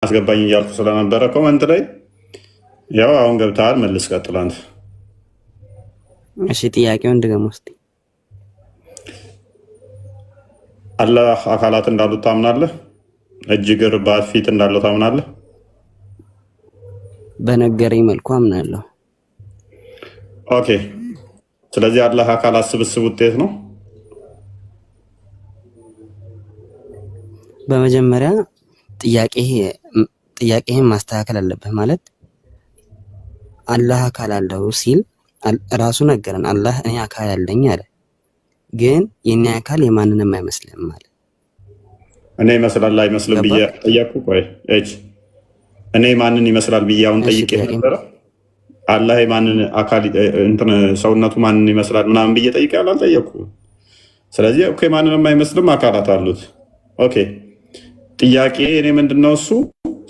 አስገባኝ እያልኩ ስለነበረ comment ላይ ያው አሁን ገብተሃል። መልስ፣ ቀጥል አንተ። እሺ ጥያቄውን ድገም ውስጥ። አላህ አካላት እንዳሉት ታምናለህ? እጅ፣ እግር፣ ባት፣ ፊት እንዳለው ታምናለህ? በነገረኝ መልኩ አምናለሁ። Okay። ስለዚህ አላህ አካላት ስብስብ ውጤት ነው። በመጀመሪያ ጥያቄህን ማስተካከል አለብህ። ማለት አላህ አካል አለው ሲል ራሱ ነገረን። አላህ እኔ አካል አለኝ አለ። ግን የኔ አካል የማንንም አይመስልም አለ። እኔ ይመስላል አይመስልም ብዬ ጠየቅኩ። ቆይ እች እኔ ማንን ይመስላል ብዬ አሁን ጠይቄ ነበረ። አላህ የማንን አካል እንትን ሰውነቱ ማንን ይመስላል ምናምን ብዬ ጠይቄ አልጠየቅኩም። ስለዚህ okay ማንንም አይመስልም አካላት አሉት። Okay ጥያቄ እኔ ምንድን ነው እሱ?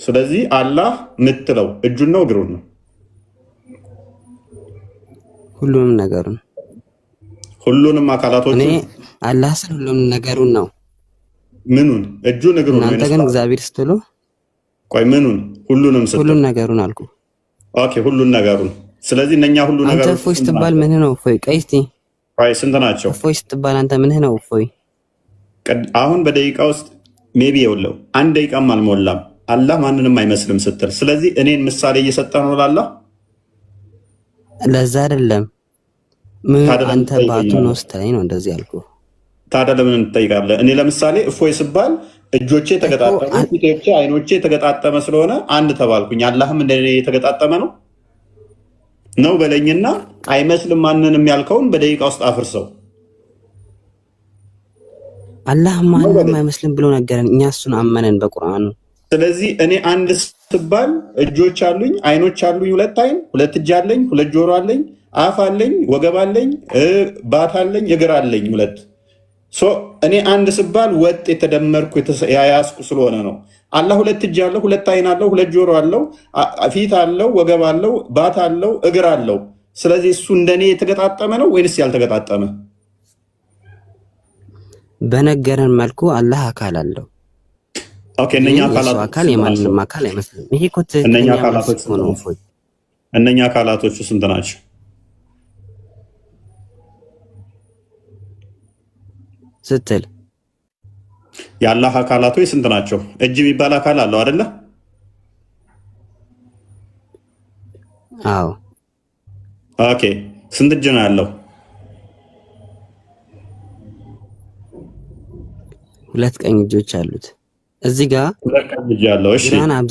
ስለዚህ አላህ ምትለው እጁን ነው እግሩን ነው? ሁሉንም ነገሩን። ሁሉንም አካላቶቹ። እኔ አላህ ስል ሁሉንም ነገሩን ነው። ምኑን? እጁን እግሩን? እናንተ ግን እግዚአብሔር ስትሉ ቆይ ምኑን? ሁሉንም ስትል ሁሉን ነገሩን አልኩ። Okay ሁሉን ነገሩን። ስለዚህ እነኛ ሁሉ አንተ ነገሮች እፎይ ስትባል ምንህ ነው? እፎይ ቆይ እስቲ። ቆይ ስንት ናቸው? እፎይ ስትባል አንተ ምንህ ነው? እፎይ። አሁን በደቂቃ ውስጥ maybe የውለው አንድ ደቂቃም አልሞላም። አላህ ማንንም አይመስልም ስትል፣ ስለዚህ እኔን ምሳሌ እየሰጠ ነው ላላህ። ለዛ አይደለም ምን አንተ ባቱን ነው ስትለኝ ነው እንደዚህ ያልኩ። ታዲያ ለምን እንጠይቃለን? እኔ ለምሳሌ እፎይ ስባል እጆቼ የተገጣጠሙ፣ ፊቶቼ፣ አይኖቼ የተገጣጠመ ስለሆነ አንድ ተባልኩኝ። አላህም እንደኔ የተገጣጠመ ነው ነው በለኝና አይመስልም ማንንም ያልከውን በደቂቃ ውስጥ አፍርሰው። አላህ ማንንም አይመስልም ብሎ ነገረን። እኛ እሱን አመነን በቁርአኑ። ስለዚህ እኔ አንድ ስባል እጆች አሉኝ፣ አይኖች አሉኝ፣ ሁለት አይን፣ ሁለት እጅ አለኝ፣ ሁለት ጆሮ አለኝ፣ አፍ አለኝ፣ ወገብ አለኝ፣ ባት አለኝ፣ እግር አለኝ ሁለት። እኔ አንድ ስባል ወጥ የተደመርኩ የያዝኩ ስለሆነ ነው። አላህ ሁለት እጅ አለው፣ ሁለት አይን አለው፣ ሁለት ጆሮ አለው፣ ፊት አለው፣ ወገብ አለው፣ ባት አለው፣ እግር አለው። ስለዚህ እሱ እንደኔ የተገጣጠመ ነው ወይንስ ያልተገጣጠመ? በነገረን መልኩ አላህ አካል አለው። Okay፣ እነኛ የእሱ አካል የማንንም አካል አይመስልም። ይሄ እኮ ትክክለኛ መልስ እኮ ነው። እፎይ። እነኛ አካላቶቹ ስንት ናቸው? ስትል የአላህ አካላቶች ስንት ናቸው? እጅ የሚባል አካል አለው አይደለ? አዎ። Okay፣ ስንት እጅ ነው ያለው? ሁለት ቀኝ እጆች አሉት። እዚህ ጋር ሁለት ቀኝ እጅ አለው። እሺ። ግራን